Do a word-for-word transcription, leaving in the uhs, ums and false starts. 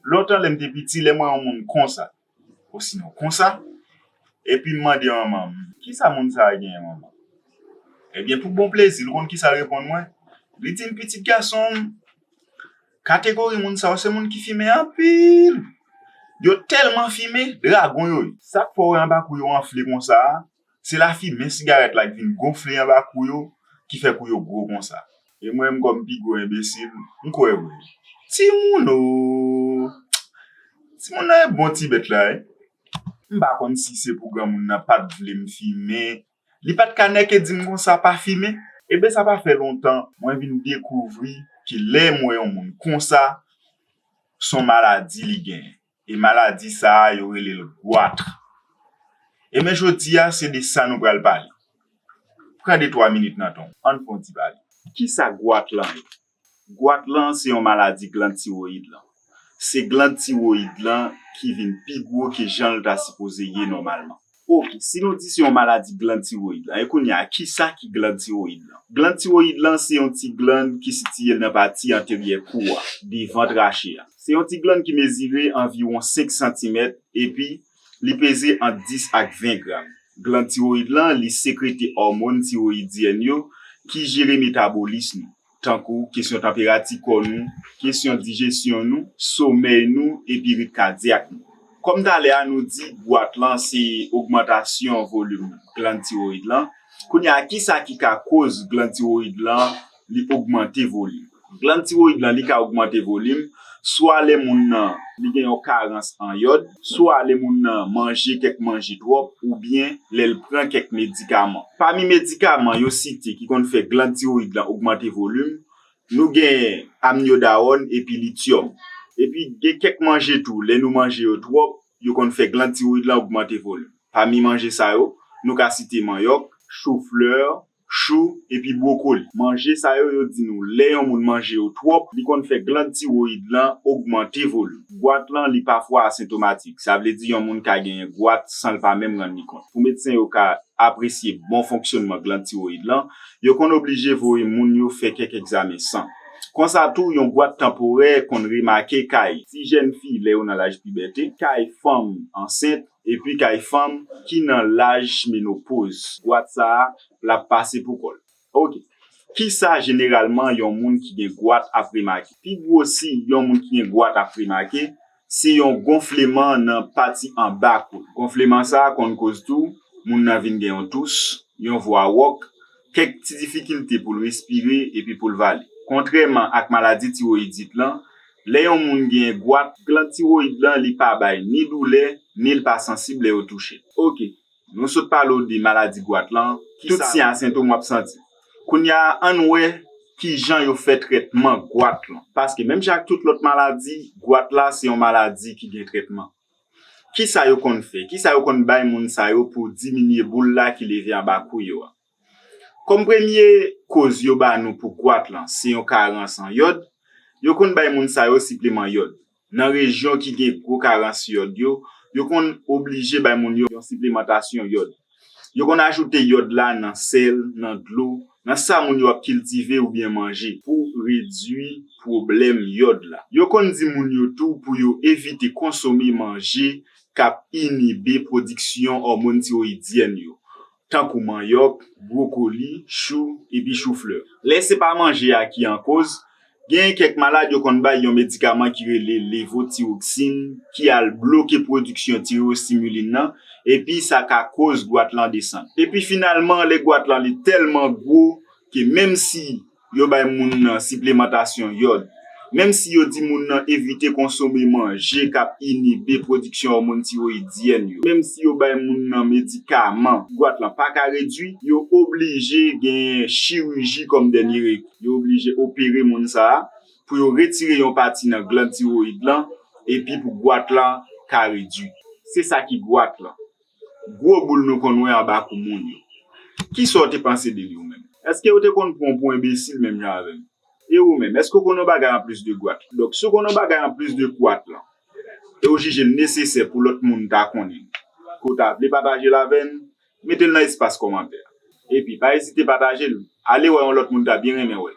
Lontan lè m te piti, lè m wè yon moun konsa, osinon konsa, epi m mande manman m, "Kisa moun sa a genyen, manman?" Ebyen, pou bon plezi, ou konn kisa l reponn mwen? Li di m, "Pitit gason m, kategori moun sa yo, se moun ki fimen anpil. Yo tèlman fimen, dragon yo ye. Sa k fè w wè anba kou yo anfle konsa a, se lafimen sigarèt la ki vin gonfle anba kou yo, ki fè kou yo gwo konsa." E mwen menm, kòm pi gwo enbesil, m kwè vre. Timoun o! Timoun nan e bon ti bèt la, wi. M pa konn si se pou granmoun nan pa t vle m fimen, li pa t ka nèke di m konsa pa fimen. Ebyen, sa pa fè lontan, mwen vin dekouvri ke lè m wè yon moun konsa, se yon maladi li genyen. E maladi sa a, yo rele l gwat. Ebyen, jodi a, se de sa nou pral pale. Pran de twa minit nan tan w, ann fè yon ti pale. Kisa gwat lan ye? Gwat lan se yon maladi glann tiwoyid lan. Se glann tiwoyid lan ki vin pi gwo ke jan l ta sipoze ye nòmalman. Oke, si nou di se yon maladi glann tiwoyid lan, e kounye a, kisa ki glann tiwoyid lan? Glann tiwoyid lan se yon ti glann ki sitiye nan pati anteryè kou a, devan trache a. Se yon ti glann ki mezire anviwon senk santimèt epi li peze ant dis ak ven gram. Glann tiwoyid lan, li sekrete òmòn tiwoyidyèn yo ki jere metabolis nou, tankou kesyon tanperati kò nou, kesyon dijesyon nou, somèy nou, epi rit kadyak nou. Kòm talè a nou di, gwat lan se ogmantasyon volim glann tiwoyid lan. Kounye a, kisa ki ka koz glann tiwoyid lan li ogmante volim? Glann tiwoyid lan, li ka ogmante volim, swa lè moun nan li gen yon karans an yòd, swa lè moun nan manje kèk manje twòp, oubyen lè l pran kèk medikaman. Pami medikaman yo site ki konn fè glann tiwoyid lan ogmante volim, nou gen amyodawòn epi lityòm. Epi gen kèk manje tou, lè nou manje yo twòp, yo konn fè glann tiwoyid lan ogmante volim. Pami manje sa yo, nou ka site manyòk, chouflè, chou, epi bwokoli. Manje sa yo, yo di nou, lè yon moun manje yo twòp, li konn fè glann tiwoyid lan ogmante volim. Gwat lan, li pafwa asentomatik. Sa vle di yon moun ka genyen gwat san l pa menm rann li kont. Pou medsen yo ka apresye bon fonksyònman glann tiwoyid lan, yo konn oblije voye moun yo fè kèk egzamen san. Konsa tou, yon gwat tanporè konn remake kay ti jèn fi lè yo nan laj pibète, kay fanm ansent, epi kay fanm ki nan laj menopoz. Gwat sa a, l ap pase pou kò l. Oke. Kisa jeneralman yon moun ki gen gwat ap remake? Pi gwo siy yon moun ki gen gwat ap remake, se yon gonfleman nan pati anba kou l. Gonfleman sa a konn koz tou moun nan vin gen yon tous, yon vwa wòk, kèk ti difikilte pou l respire epi pou l vale. Kontrèman ak maladi tiwoyidit lan, lè yon moun gen gwat, glann tiwoyid lan li pa bay ni doulè, ni l pa sansib lè yo touche l. Oke, nou sot pale w de maladi gwat lan, tout siy ak sentòm w ap santi. Kounye a, ann wè kijan yo fè trètman gwat lan. Paske menm jan ak tout lòt maladi, gwat la se yon maladi ki gen trètman. Kisa yo konn fè? Kisa yo konn bay moun sa yo pou diminye boul la ki leve anba kou yo a? Kòm premye koz yo ba nou pou gwat lan se yon karans an yòd, yo konn bay moun sa yo sipleman yòd. Nan rejyon ki gen gwo karans yòd yo, yo konn oblije bay moun yo yon siplemantasyon yòd. Yo konn ajoute yòd la nan sèl, nan dlo, nan sa moun yo ap kiltive oubyen manje pou redui pwoblèm yòd la. Yo konn di moun yo tou pou yo evite konsome manje k ap inibe pwodiksyon òmòn tiwoyidyèn yo, tankou manyòk, bwokoli, chou, epi chouflè. Lè se pa manje a ki an koz, gen kèk malad yo konn bay yon medikaman ki rele levotiwoksin, ki al bloke pwodiksyon tiwoyostimilin nan, epi sa ka koz gwat lan desann. Epi finalman, lè gwat lan li tèlman gwo ke menm si yo bay moun nan siplemantasyon yòd, menm si yo di moun nan evite konsome manje k ap inibe pwodiksyon òmòn tiwoyidyèn yo, menm si yo bay moun nan medikaman, gwat lan pa ka redui, yo oblije gen chiriji kòm dènye rekou. Yo oblije opere moun sa a pou yo retire yon pati nan glann tiwoyid lan epi pou gwat lan ka redui. Se sa ki gwat lan. Gwo boul nou konn wè anba kou moun yo. Kisa w te panse de li ou menm? Èske yo te konn pran w pou enbesil menm jan avè m? E ou menm, èske w konn yon bagay anplis de gwat? Donk, si w konn yon bagay anplis de gwat lan, e w jije l nesesè pou lòt moun ta konnen l, ke w ta vle pataje l avè n, mete l nan espas kòmantè a. Epi, pa ezite pataje l. Ale wè yon lòt moun ta byen renmen wè l.